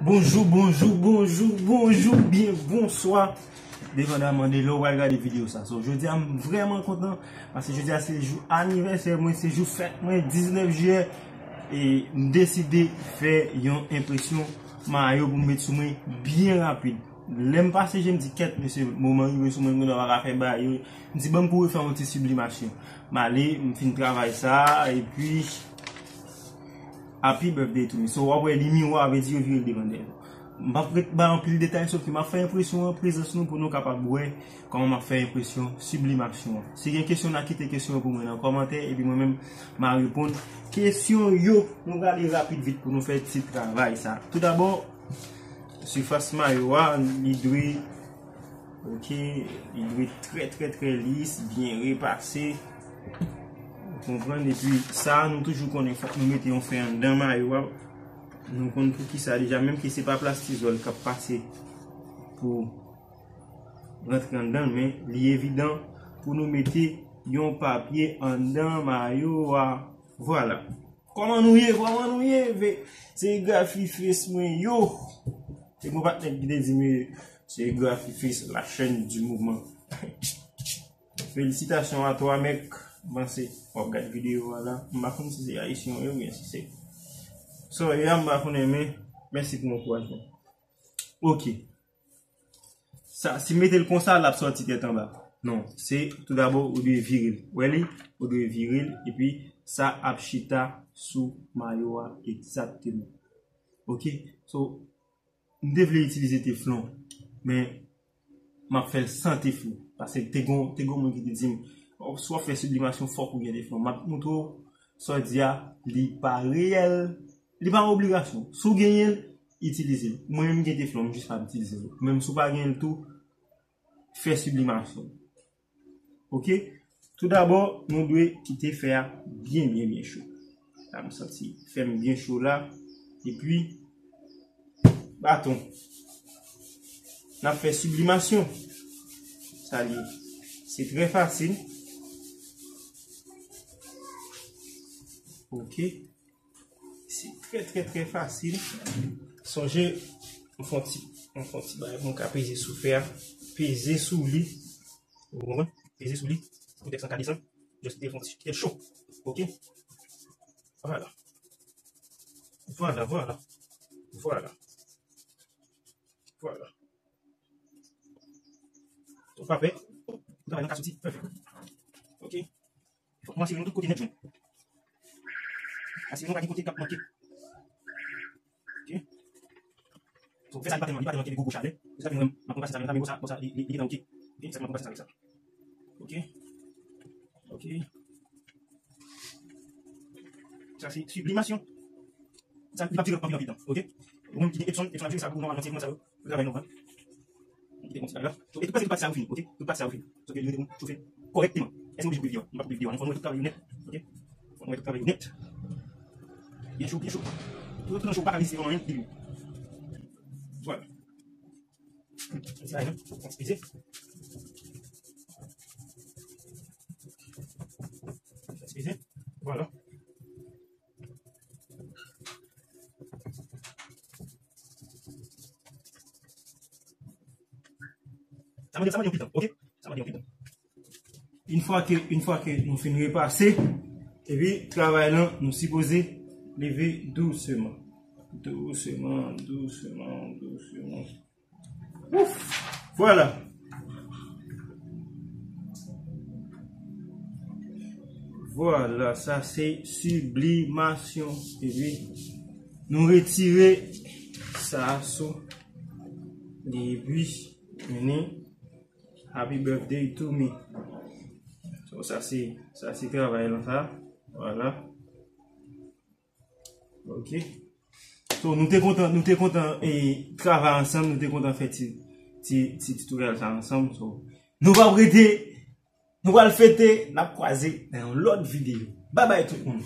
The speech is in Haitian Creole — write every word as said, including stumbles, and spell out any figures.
Bonjou, bonjou, bonjou, bonjou, byen bonswa. Depandaman de lè w pral gade videyo sa. So, jodi a m vrèman kontan, paske jodi a se jou anivèsè mwen, se jou fèt mwen, diznèf jiyè. E m deside fè yon enpresyon mayo pou m met sou mwen byen rapid. Lè m pase je m di, kèt, mesye, moman rive sou mwen, m konnen w pa ka fè bagay yo. M di, ban m kouri fè yon ti siblimasyon. M ale, m fin travay sa, epi, Happy birthday to me. So, w ap wè li miwa, vle di yo vire l devan dèyè. M p ap ret bay anpil detay, sòf ke m ap fè enpresyon an prezans nou pou nou kapab wè kòman m ap fè enpresyon siblimasyon an. Si gen kesyon, n a kite kesyon yo pou mwen nan kòmantè, epi mwen menm, m a reponn kesyon yo. Nou prale rapid vit pou nou fè ti travay sa. Toudabò, sifas mayo a, li dwe Ok, li dwe trè, trè, trè lis, byen repase. Ou konprann? Epi sa, nou toujou konnen fòk nou mete yon fen anndan mayo a. Nou konn poukisa deja, menm ke se pa plastizòl k ap pase pou rantre anndan, men li evidan pou nou mete yon papye anndan mayo a. Vwala. Kòman nou ye? Kòman nou ye? Ve-, serigrafi fes mwen yo. Se mon patnè ki te di m, serigrafi fes, la chaîne du mouvement. Félicitations à toi, mec. M panse w ap gad videyo a la. M pa konn si se ayisyen ou ye oubyen si se sòyè a, m pa konnen, men mèsi pou ankourajman. Ok. Sa, si m mete l konsa, l ap sòti tèt anba. Non, se toudabò ou dwe vire l. Wè li? Ou dwe vire l, epi sa ap chita sou mayo a egzakteman. Ok? So, m te vle itilize teflon, men m ap fè l san teflon. Paske te gon, te gon moun ki te di m, "Oh, si w ap fè siblimasyon, fòk ou gen teflon." M ap montre w, sa w di a, li pa reyèl, li pa yon obligasyon. Si w genyen l, itilize l. Mwen menm, m gen teflon, m jis pa itilize l. Menm si w pa genyen l tou, fè siblimasyon. Ok? Toudabò, nou dwe kite fè a byen, byen, byen cho. La, m santi fè m byen cho la. Epi, baton. N ap fè siblimasyon. Sa li ye. Se trè fasil. Ok. Se trè, trè, trè fasil. Sonje, m fè yon ti, m fè yon ti bagay pou m ka peze sou fè a. Peze sou li. Ou konprann? Peze sou li. Pou tèks lan ka desann. Just kite l fè yon ti, kite l cho. Ok? Vwala. Vwala, vwala. Vwala. Vwala. Ou pa pè. Travay lan ka soti pèfèk. Ok? Fòk nou asire nou tout kote nèt jwenn. Asire nou pa gen kote k ap manke. Ok? So, fè sa, li pa tèlman, li pa tèlman kenbe gwo, gwo chalè. Se sa k fè mwen, m ap konpase sa, men sa, men bò sa, bò sa, li, li, li gentan ok. Ok, se sa k mwen konpase sa avèk sa. Ok. Ok. Sa se siblimasyon. Sa, li p ap dire anpil, anpil tan. Ok? Ou menm ki gen Epson, Epson ap jere sa pou ou nòmalman, se kòman sa yo. Pou travay nòmal. Kite konsa la. So, e tout pati, tout pati sa yo fini, ok? Tout pati sa yo fini. So, ke li rete pou chofe kòrèkteman. Èske nou oblije koupe videyo a? Nou pa koupe videyo a, non. Fò nou wè tout travay yo nèt, ok? Fò nou wè tout travay yo nèt. Byen cho, byen cho. Tout tan cho, pa ka rizye nan anyen, li lou. Vwala. Sa, non? Eskize. Eskize. Vwala. Sa mande, sa mande yon pitan, ok? Sa mande yon pitan. Yon fwa ke, yon fwa ke nou fin repase, epi travay lan, nou sipoze leve douseman. Douseman, douseman, douseman. Ouf! Vwala. Vwala, sa se siblimasyon. Epi, nou retire sa sou li, epi, vini, happy birthday to me. So, sa se, sa se travay lan sa. Vwala. Ok. So, nou te kontan, nou te kontan, e, travay ansanm, nou te kontan fè ti, ti, ti tutorial sa ansanm. So, nou p ap rete, nou pral fete, n ap kwaze nan yon lòt videyo. Bye bye tout moun.